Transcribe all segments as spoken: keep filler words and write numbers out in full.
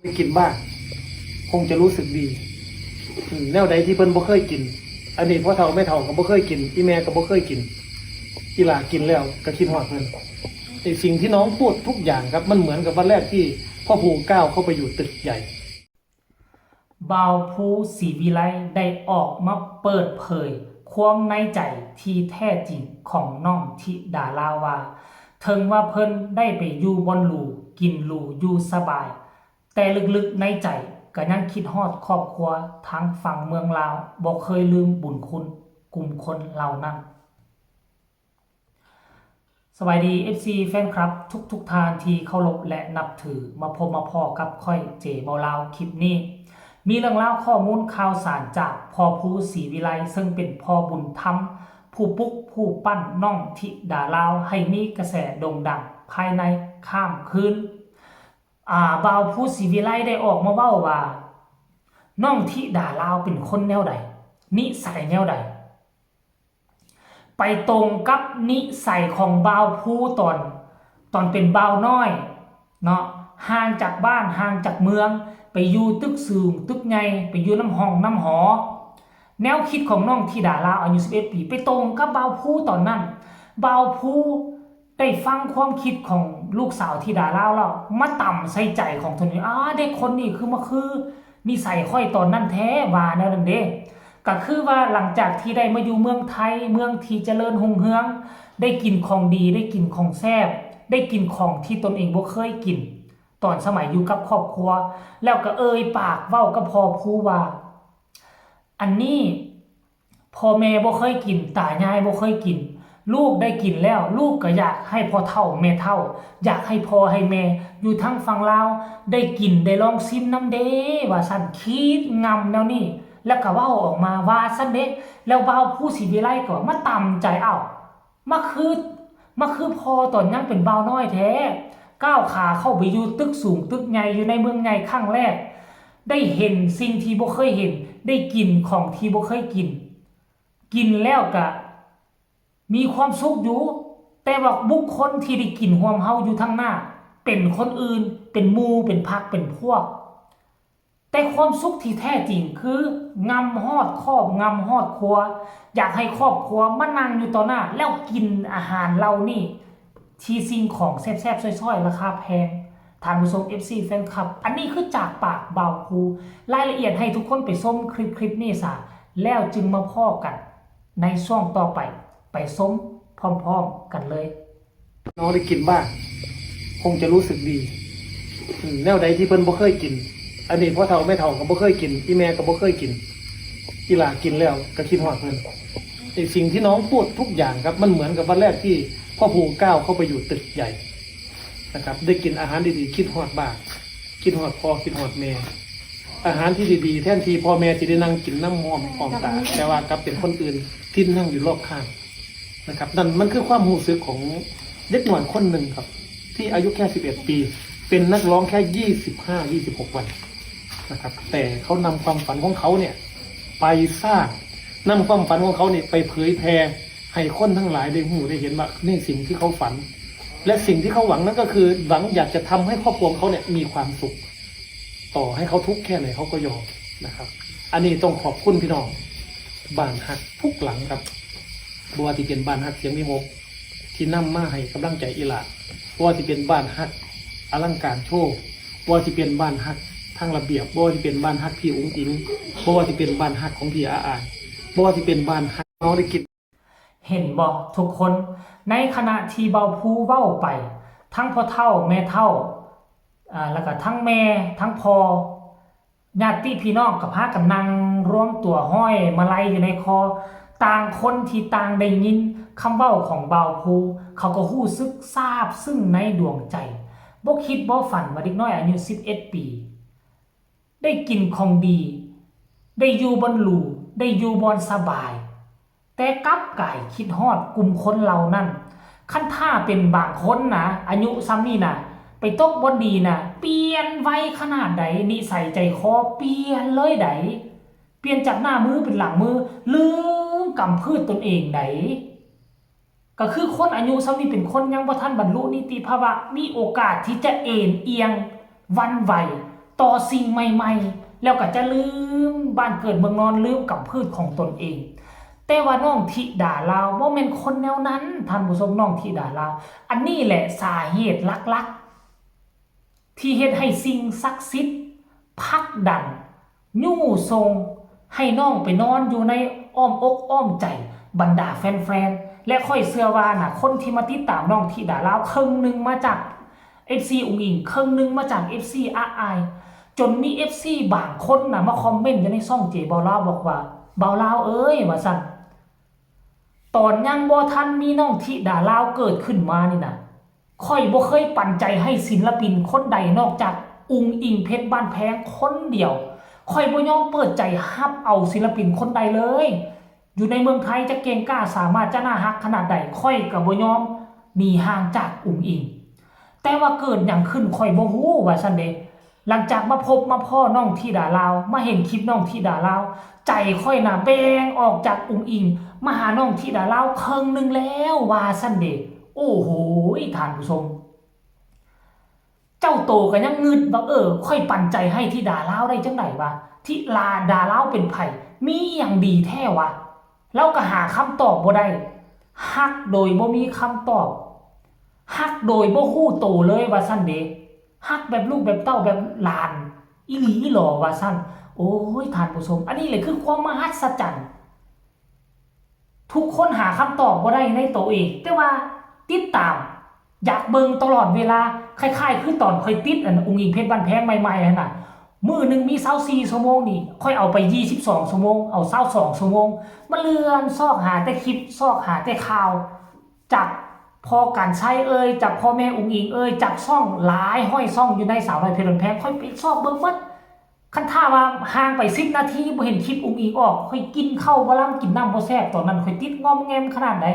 ได้กินบ้าง คงจะรู้สึกดี อืม แนวใดที่เพิ่นบ่เคยกิน อันนี้พ่อเฒ่าแม่เฒ่าก็บ่เคยกิน อีแม่ก็บ่เคยกิน อีหล่ากินแล้วก็คิดฮอดเพิ่น ไอ้สิ่งที่น้องพูดทุกอย่างครับ มันเหมือนกับวันแรกที่พ่อภูก้าวเข้าไปอยู่ตึกใหญ่ บ่าวภูศรีวิไลได้ออกมาเปิดเผยความในใจที่แท้จริงของน้องธิดาลาวว่า ถึงว่าเพิ่นได้ไปอยู่บ่อนหรูกินหรูอยู่สบาย แต่ลึกๆในใจก็ยังคิดฮอดครอบครัวทางฝั่งเมืองลาว บ่เคยลืมบุญคุณกลุ่มคนเหล่านั้น สวัสดี เอฟซี แฟนคลับทุกๆท่านที่เคารพและนับถือ มาพบมาพ้อกับข้อยเจเบาลาวคลิปนี้ มีเรื่องราวข้อมูลข่าวสารจากพ่อภูศรีวิไล ซึ่งเป็นพ่อบุญธรรม ผู้ปลุกผู้ปั้นน้องธิดาลาวให้มีกระแสโด่งดังภายในข้ามคืน อ่า บ่าวภูศรีวิไลได้ออกมาเว้าว่า น้องธิดาลาวเป็นคนแนวใด นิสัยแนวใด ไปตรงกับนิสัยของบ่าวภูตอน ตอนเป็นบ่าวน้อยเนาะ ห่างจากบ้านห่างจากเมือง ไปอยู่ตึกสูงตึกใหญ่ ไปอยู่นำห้องนำหอ แนวคิดของน้องธิดาลาวอายุสิบเอ็ดปี ไปตรงกับบ่าวภูตอนนั้น บ่าวภูได้ฟังความคิดของลูกสาวธิดาลาวแล้ว มาตำใส่ใจของตนเอง อ่า เด็กคนนี้คือมาคือนิสัยข้อยตอนนั้นแท้ ว่าแนวนั้นเด้ ก็คือว่าหลังจากที่ได้มาอยู่เมืองไทย เมืองที่เจริญรุ่งเรือง ได้กินของดี ได้กินของแซ่บ ได้กินของที่ตนเองบ่เคยกิน ตอนสมัยอยู่กับครอบครัว แล้วก็เอ่ยปากเว้ากับพ่อภูว่า อันนี้พ่อแม่บ่เคยกิน ตายายบ่เคยกิน ลูกได้กินแล้ว ลูกก็อยากให้พ่อเฒ่าแม่เฒ่า อยากให้พ่อให้แม่อยู่ทางฝั่งลาว ได้กินได้ลองซิมนำเด้ ว่าซั่น คิดงำแนวนี้ แล้วก็เว้าออกมาว่าซั่นเด้ แล้วบ่าวภูศรีวิไลก็มาตำใจ เอ้า มาคือ มาคือพ่อตอนยังเป็นบ่าวน้อยแท้ ก้าวขาเข้าไปอยู่ตึกสูงตึกใหญ่ อยู่ในเมืองใหญ่ครั้งแรก ได้เห็นสิ่งที่บ่เคยเห็น ได้กินของที่บ่เคยกิน กินแล้วก็มีความสุขอยู่ แต่ว่าบุคคลที่ได้กินร่วมเฮาอยู่ทางหน้า เป็นคนอื่น เป็นหมู่ เป็นพรรค เป็นพวก แต่ความสุขที่แท้จริงคืองำฮอดครอบ งำฮอดครัว อยากให้ครอบครัวมานั่งอยู่ต่อหน้า แล้วกินอาหารเหล่านี้ ที่สิ่งของแซ่บๆ ซ้อยๆ ราคาแพง ท่านผู้ชม เอฟซี แฟนคลับ อันนี้คือจากปากบ่าวภู รายละเอียดให้ทุกคนไปชมคลิปคลิปนี้ซะ แล้วจึงมาพ้อกันในช่วงต่อไป ไปชมพร้อมๆ กันเลย น้องได้กินบ้าง คงจะรู้สึกดี อืม แนวใดที่เพิ่นบ่เคยกิน อันนี้พ่อเฒ่าแม่เฒ่าก็บ่เคยกิน อีแม่ก็บ่เคยกิน อีหล่ากินแล้วก็คิดฮอดเพิ่น ไอ้สิ่งที่น้องพูดทุกอย่างครับ มันเหมือนกับวันแรกที่พ่อภูก้าวเข้าไปอยู่ตึกใหญ่นะครับ ได้กินอาหารดีๆ คิดฮอดบ้าน คิดฮอดพ่อ คิดฮอดแม่ อาหารที่ดีๆ แทนที่พ่อแม่สิได้นั่งกินนำหอมหอมตา แต่ว่ากลับเป็นคนอื่นที่นั่งอยู่รอบข้างนะครับ นั่นมันคือความรู้สึกของเด็กน้อยคนหนึ่งครับ ที่อายุแค่สิบเอ็ดปี เป็นนักร้องแค่ยี่สิบห้า ยี่สิบหกวันนะครับ แต่เขานำความฝันของเขาเนี่ยไปสร้าง นำความฝันของเขาเนี่ยไปเผยแพร่ให้คนทั้งหลายได้รู้ได้เห็นว่าในสิ่งที่เขาฝัน และสิ่งที่เขาหวังนั่นก็คือหวังอยากจะทำให้ครอบครัวของเขาเนี่ยมีความสุข ต่อให้เขาทุกข์แค่ไหนเขาก็ยอมนะครับ อันนี้ต้องขอบคุณพี่น้องบ้านฮักทุกหลังครับ บ่ว่าสิเป็นบ้านฮักเสียงวิหกที่นำมาให้กำลังใจอีหล่า บ่ว่าสิเป็นบ้านฮักอลังการโชว์ บ่ว่าสิเป็นบ้านฮักทางระเบียบ บ่ว่าสิเป็นบ้านฮักพี่อุ๋งอิ๋ง บ่ว่าสิเป็นบ้านฮักของพี่อาอาย บ่ว่าสิเป็นบ้านฮักน้องได้กิน เห็นบ่ทุกคน ในขณะที่บ่าวภูเว้าไป ทั้งพ่อเฒ่าแม่เฒ่า อ่า แล้วก็ทั้งแม่ทั้งพ่อ ญาติพี่น้องก็พากันนั่งรวมตัวห้อยมาลัยอยู่ในคอ ต่างคนที่ต่างได้ยินคำเว้าของบ่าวภู เขาก็รู้สึกซาบซึ้งในดวงใจ บ่คิดบ่ฝันว่าเด็กน้อยอายุสิบเอ็ดปี ได้กินของดี ได้อยู่บ่อนหรู ได้อยู่บ่อนสบาย แต่กลับกลายคิดฮอดกลุ่มคนเหล่านั้น คันถ้าเป็นบางคนนะ อายุส่ำนี้นะ ไปตกบ่อนดีนะ เปลี่ยนไวขนาดใด นิสัยใจคอเปลี่ยนเลยใด เปลี่ยนจากหน้ามือเป็นหลังมือ ลืมกำพืชตนเองใด ก็คือคนอายุส่ำนี้เป็นคนยังบ่ทันบรรลุนิติภาวะ มีโอกาสที่จะเอนเอียงหวั่นไหว ต่อสิ่งใหม่ๆ แล้วก็จะลืมบ้านเกิดเมืองนอน ลืมกำพืชของตนเอง แต่ว่าน้องธิดาลาวบ่แม่นคนแนวนั้น ท่านผู้ชม น้องธิดาลาว อันนี้แหละสาเหตุหลักๆ ที่เฮ็ดให้สิ่งศักดิ์สิทธิ์ผลักดัน ยู้ส่งให้น้องไปนอนอยู่ในอ้อมอกอ้อมใจบรรดาแฟนๆ และข้อยเชื่อว่านะ คนที่มาติดตามน้องธิดาลาว เคิ่งหนึ่งมาจาก เอฟซี อุ๋งอิ๋ง เคิ่งหนึ่งมาจาก เอฟซี อาอาย จนมี เอฟซี บางคนนะมาคอมเมนต์อยู่ในช่องเจบ่าวลาวบอกว่า บ่าวลาวเอ้ย ว่าซั่น ตอนยังบ่ทันมีน้องธิดาลาวเกิดขึ้นมานี่นะ ข้อยบ่เคยปันใจให้ศิลปินคนใดนอกจากอุ๋งอิ๋งเพชรบ้านแพงคนเดียว ข้อยบ่ยอมเปิดใจฮับเอาศิลปินคนใดเลย อยู่ในเมืองไทยจะเก่งกล้าสามารถจะน่าฮักขนาดใด ข้อยก็บ่ยอมหนีห่างจากอุ๋งอิ๋ง แต่ว่าเกิดหยังขึ้นข้อยบ่ฮู้ว่าซั่นเด้ หลังจากมาพบมาพ้อน้องธิดาลาว มาเห็นคลิปน้องธิดาลาว ใจข้อยน่ะแบ่งออกจากอุ๋งอิ๋งมาหาน้องธิดาลาวเคิ่งหนึ่งแล้วว่าซั่นเด้ โอ้โห ท่านผู้ชม เจ้าโตก็ยังงึดว่า เออ ข้อยปันใจให้ธิดาลาวได้จั่งใดวะ ธิดาลาวเป็นไผ มีหยังดีแท้วะ ลาวก็หาคำตอบบ่ได้ ฮักโดยบ่มีคำตอบ ฮักโดยบ่ฮู้โตเลยว่าซั่นเด้ ฮักแบบลูกแบบเต้าแบบหลาน อีหลีอีหลอว่าซั่น โอ้ย ท่านผู้ชม อันนี้แหละคือความมหัศจรรย์ ทุกคนหาคำตอบบ่ได้ในโตเอง แต่ว่าติดตาม อยากเบิ่งตลอดเวลา คล้ายๆ คือตอนข้อยติดอันอุ๋งอิ๋งเพชรบ้านแพงใหม่ๆ หั่นน่ะ มื้อหนึ่งมีซาวสี่ชั่วโมงนี่ ข้อยเอาไปยี่สิบสองชั่วโมง เอาซาวสองชั่วโมง มาเลื่อนซอกหาแต่คลิป ซอกหาแต่ข่าว จากพ่อกรรชัยเอ่ย จากพ่อแม่อุ๋งอิ๋งเอ่ย จากช่องหลายร้อยช่องอยู่ในสาวน้อยเพชรบ้านแพง ข้อยไปซอกเบิ่งหมด คันถ้าว่าห่างไปสิบนาทีบ่เห็นคลิปอุ๋งอิ๋งออก ข้อยกินข้าวบ่ลำกินน้ำบ่แซ่บ ตอนนั้นข้อยติดงอมแงมขนาดใด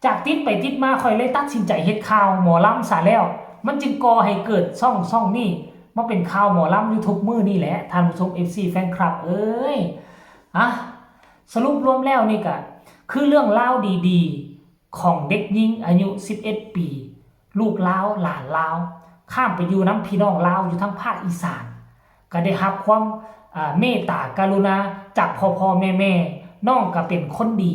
จากติดไปติดมาข้อยเลยตัดสินใจเฮ็ดข่าวหมอลำซะแล้ว มันจึงก่อให้เกิดช่องช่องนี้ มาเป็นข่าวหมอลำอยู่ทุกมื้อนี่แหละ ท่านผู้ชม เอฟซี แฟนคลับเอ้ย อ่ะ สรุปรวมแล้วนี่ก็คือเรื่องราวดีๆ ของเด็กหญิงอายุสิบเอ็ดปี ลูกลาวหลานลาว ข้ามไปอยู่นำพี่น้องลาวอยู่ทางภาคอีสาน ก็ได้รับความ อ่า เมตตากรุณาจากพ่อๆ แม่ๆ น้องก็เป็นคนดี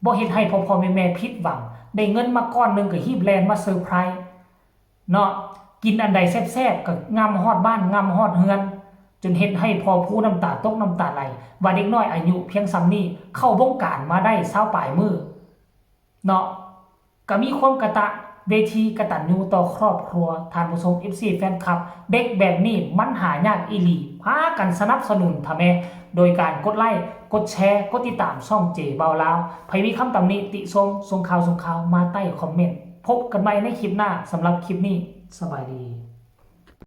บ่เฮ็ดให้พ่อๆ แม่ๆ ผิดหวัง ได้เงินมาก้อนหนึ่งก็ฮีบแล่นมาเซอร์ไพรส์ เนาะ กินอันใดแซ่บๆ ก็งำฮอดบ้านงำฮอดเฮือน จนเฮ็ดให้พ่อผู้น้ำตาตกน้ำตาไหล ว่าเด็กน้อยอายุเพียงส่ำนี้ เข้าวงการมาได้ซาวปลายมื้อ เนาะ ก็มีความกะตะเวทีกตัญญูต่อครอบครัว ท่านผู้ชม เอฟซี แฟนคลับ เด็กแบบนี้มันหายากอีหลี พากันสนับสนุนทำแม่ โดยการกดไลค์ กดแชร์ กดติดตามช่องเจบ่าวลาว ไผมีคำตำหนิติชม ส่งข่าวส่งข่าวมาใต้คอมเมนต์ พบกันใหม่ในคลิปหน้า สำหรับคลิปนี้ สบายดี